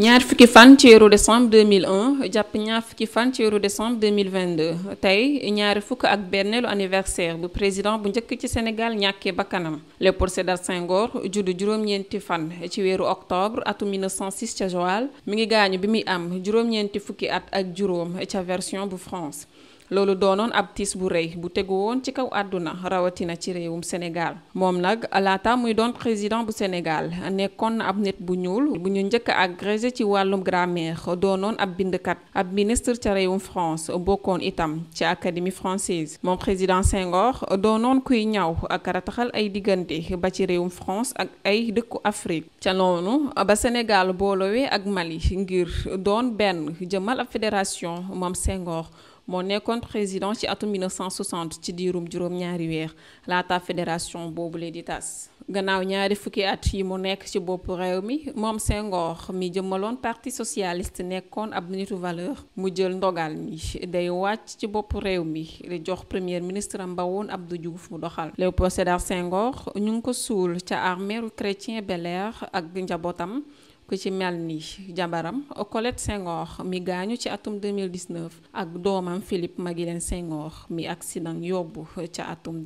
ñaar fukki fan ci weeru décembre 2001 jàpp ñaar fukki fan ci weeru décembre 2022 tey ñaari fukk ak benneelu anniversaire bu président bu njëkk ci Sénégal ñàkkee bakkanam Léopold Sédar Senghor juddu juróom-ñeenti fan ci weeru octobre atum 1906 ca Joal mi ngi gaañu bi muy am juróom-ñeenti fukki at ak juróom ca version bu France. loolu doonoon ab tiis bu rëy bu tegu woon ci kaw àdduna rawatina ci réewum Sénégal moom nag laata muy doon président bu Sénégal nekkoon na ab nit bu ñuul bu ñu njëkk a agrégé ci wàllum grammaire doonoon ab bindkat ab ministre ca réewum France bokkoon itam ci académie française moom président Senghor doonoon kuy ñaw ak rataxal ay diggante ba ci réewum France ak ay dëkku Afrique ca noonu ba Sénégal boolowee ak Mali ngir doon benn jëmal ab fédération moom Senghor moo nekkoon président ci atum 1960 ci diirum juróom-ñaari weer laata fédération boobule di tas gannaaw ñaari fukki at yi mu nekk ci boppu réew mi moom Senghor mi jëmmaloon parti socialiste nekkoon ab nitu valeur mu jël ndogal ni day wàcc ci boppu réew mi di jox premier ministre am ba woon Abdou Diouf mu doxal Léopold Sédar Senghor ñu ngi ko suul ca armeeru Chrétien Bel-Air ak njabootam ku ci mel ni jabaram Colette Senghor mi gaañu ci atum 2019 ak doomam Philippe Maguilène Senghor mi accident yóbbu ca atum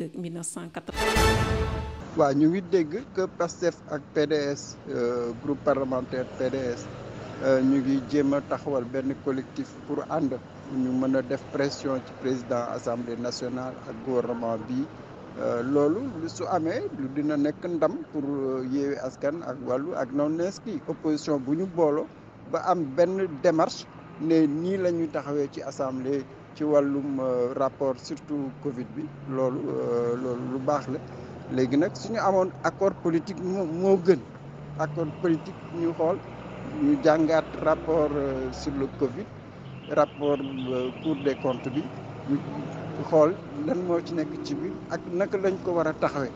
1980. waaw ñu ngi dégg que PASTEF ak PDS groupe parlementaire PDS ñu ngi jéem a taxawal benn collectif pour ànd ñu mën a def pression ci président assemblée nationale ak gouvernement bi. loolu lu su amee lu dina nekk ndam pour Yewwi Askan ak Wallu ak non inscrits opposition bu ñu booloo ba am benn démarche ne nii la ñuy taxawee ci assemblée ci wàllum rapport surtout Covid bi loolu lu baax la léegi nag suñu amoon accord politique moo gën accord politique ñu xool ñu jàngaat rapport sur le Covid rapport Cour des comptes bi xool lan moo ci nekk ci biir ak naka lañ ko war a taxawee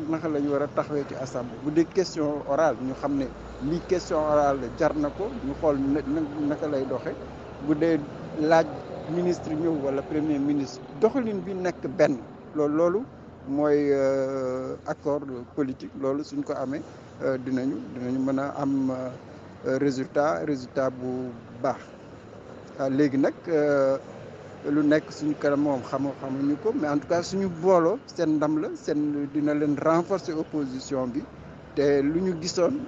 naka lañ war a taxawee ci assemblée bu dee question orale ñu xam ne lii question orale jar na ko ñu xool naka lay doxe bu dee laaj ministre ñëw wala premier ministre doxalin bi nekk benn loolu mooy accord politique loolu suñ ko amee dinañu mën a am résultat bu baax léegi nag lu nekk suñu kanam moom xamuñu ko mais en tout cas suñu booloo seen ndam la seen dina leen renforcer opposition bi te lu ñu gisoon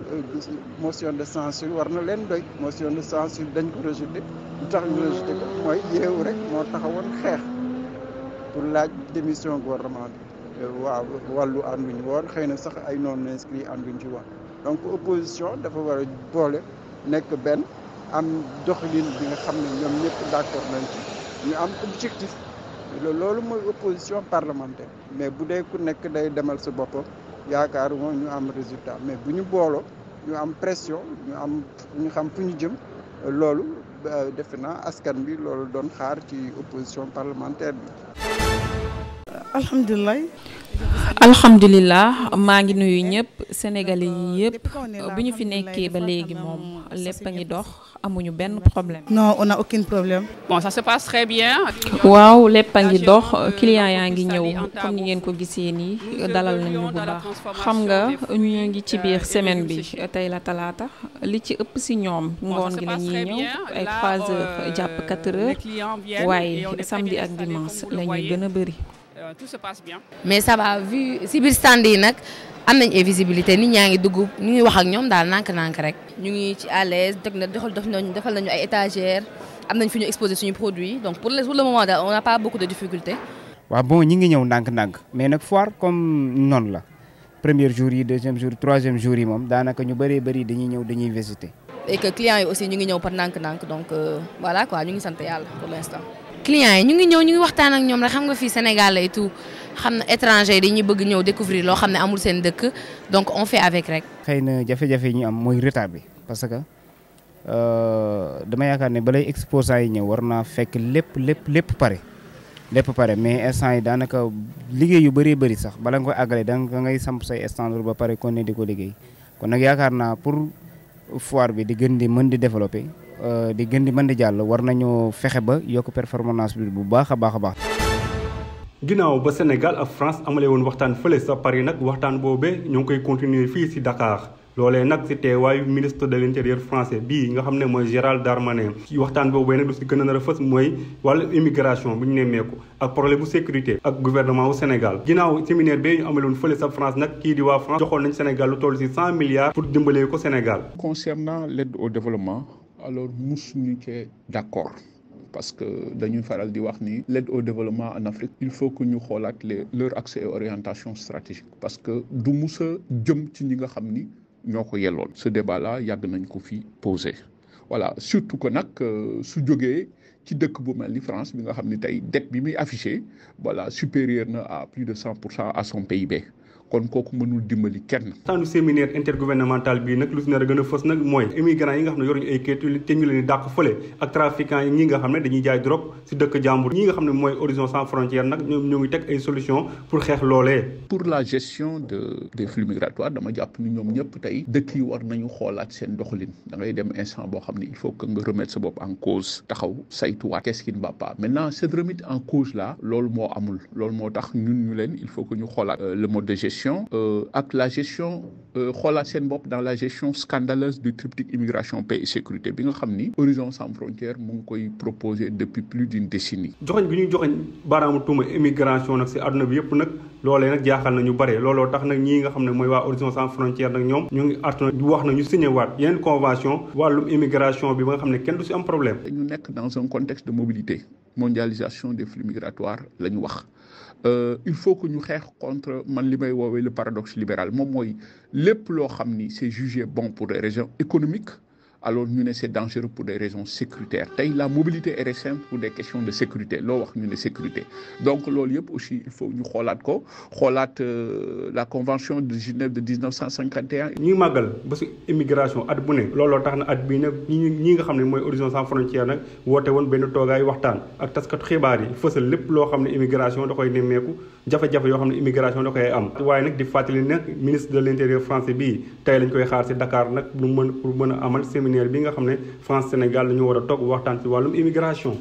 motion de censure war na leen doy motion de censure dañ ko rejeté lu tax ñu rejeté ko mooy Yewwi rek moo taxawoon xeex pour laaj démission gouvernement bi waaw Wallu ànduñu woon xëy na sax ay non inscrits ànduñ ci woon donc opposition dafa war a boole nekk benn am doxalin bi nga xam ne ñoom ñëpp d'accord nañ ci ñu am objectif loolu mooy opposition parlementaire mais bu dee ku nekk day demal sa boppam yaakaaruma ñu am résultat mais bu ñu booloo ñu am pression ñu xam fu ñu jëm loolu defe naa askan bi loolu doon xaar ci opposition parlementaire bi. alhamdulilah maa ngi nuyu ñëpp sénégalais yi yëpp bu ñu fi nekkee ba léegi moom lépp a ngi dox amuñu benn problème. non on a aucun problème. bon ça se passe très bien. waaw lépp a ngi dox client yaa ngi ñëw comme ni ngeen ko gisee nii dalal nañu bu baax xam nga ñu ngi ci biir semaine bi tey la talaata li ci ëpp si ñoom ngoon gi la ñuy ñëw ay 3 heures jàpp 4 heures waaye samedi ak dimanche la ñuy gën a bëri. Tout se passe bien. mais ça va vu si biir stand yi nag am nañ visibilité nit ñaa ngi dugg ñu ngi wax ak ñoom daal nànk-nànk rek. ñu ngi ci à l'aise defal nañu ay étagères am nañ fi ñu exposer suñu produit donc pour le moment daal on n'a pas beaucoup de difficultés. waaw bon ñi ngi ñëw ndànk-ndànk mais nag foire comme noonu la premier jour yi deuxième jour troisième jour yi moom daanaka ñu bëree bëri dañuy ñëw dañuy visiter. et que clients yi aussi ñu ngi ñëw par ndànk-ndànk donc voilà quoi ñu ngi sant yàlla pour l'instant. clients yi ñu ngi ñëw ñu ngi waxtaan ak ñoom rek xam nga fii Sénégal la et tout xam na étranger yi ñu bëgg ñëw découvrir loo xam ne amul seen dëkk donc on fait avec rek. xëy na jafe-jafe yi ñu am mooy retard bi parce que dama yaakaar ne balay exposants yi ñëw war naa fekk lépp pare mais instant yi daanaka liggéey yu bëree bëri sax bala nga koy àggale da ngay samp say stand ba pare kon ne di ko liggéey kon nag yaakaar naa pour foire bi di gën di mën di développer. di gën di mën di jàll war nañoo fexe ba yokk performance bi bu baax a baax. ginnaaw ba Sénégal ak France amale woon waxtaan fële sa Paris nag waxtaan boobee ñoo ngi koy continuer fii ci Dakar loolee nag ci teewaayu ministre de l'intérieur français bii nga xam ne mooy Gérald Darmanin. ci waxtaan boobu nag lu ci gën a nar a fës mooy wàllu immigration bu ñu nemmeeku ak problème bu sécurité ak gouvernement wu Sénégal. ginnaaw séminaire bi ñu ameloon fële sa France nag kii di waa France joxoon nañ Sénégal lu toll ci 100 milliards pour dimbalee ko Sénégal. Concernant l'aide au développement alors musuñu cee d'accord. Parce que dañuy faral di wax ni l'aide au développement en Afrique il faut que ñu xoolaat leur accès et orientation stratégique parce que du mus a jëm ci ñi nga xam ni ñoo ko yelloon ce débat là yàgg nañ ko fi posé voilà surtout que nag su jógee ci dëkk bu mel ni France bi nga xam ni tey dette bi muy affiché voilà supérieur na à plus de 100% à son PIB kon kooku mënul dimbali kenn. taanu séminaire intergouvernemental bii nag lu si nar a gën a fës nag mooy immigrants yi nga xam ne yoruñu ay kayit te ñu leen di dàq fële ak trafiquants yi ñi nga xam ne dañuy jaay drogue si dëkk jàmbur ñi nga xam ne mooy Horizon Sans Frontières nag ñoom ñoo ngi teg ay solutions pour xeex loolee. pour la gestion des flux migratoires dama jàpp ni ñoom ñëpp tey dëkk yi war nañu xoolaat seen doxalin da ngay dem instant boo xam ne il faut que nga remettre sa bopp en cause taxaw saytuwaat qu'est-ce qui ne va pas maintenant cette remise en cause là loolu moo amul loolu moo tax ñun ñu leen il faut que ñu xoolaat le mode de gestion ak la gestion xoolaat seen bopp dans la gestion scandaleuse du triptyque immigration paix et sécurité bi nga xam ni Horizon Sans Frontières mu ngi koy proposé depuis plus d'une décennie. joxoñ bi ñuy joxoñ baaraamu tuuma immigration nag si àdduna bi yëpp nag loolee nag jaaxal na ñu bare looloo tax nag ñii nga xam ne mooy waa Horizon Sans Frontières nag ñoom ñu ngi artu di wax na ñu signé waat yeneen convention wàllum immigration bi ba nga xam ne kenn du si am problème. ñu nekk dans un contexte de mobilité mondialisation des flux migratoires la ñu wax. Il faut que ñu xeex contre man li may woowee le paradoxe libéral moom mooy lépp loo xam ni c'est jugé bon pour des raisons économiques alors ñu ne c'est dangereux pour des raisons sécuritaires tey la mobilité est simple pour des questions de sécurité loo wax ñu ne sécurité donc loolu yëpp aussi il faut ñu xoolaat ko xoolaat la convention de Genève de 1951. ñi màggal ba si immigration at bu ne looloo tax na at bii nag ñi nga xam ne mooy Horizon Sans Frontières nag woote woon benn toogaay waxtaan ak taskatu xibaar yi fësal lépp loo xam ne immigration da koy nemmeeku jafe-jafe yoo xam ne immigration da koy am waaye nag di fàttali nag ministre de l'intérieur français bii tey lañ koy xaar si Dakar nag pour mën a amal séminaire bi nga xam ne France Sénégal dañu war a toog waxtaan ci wàllum immigration.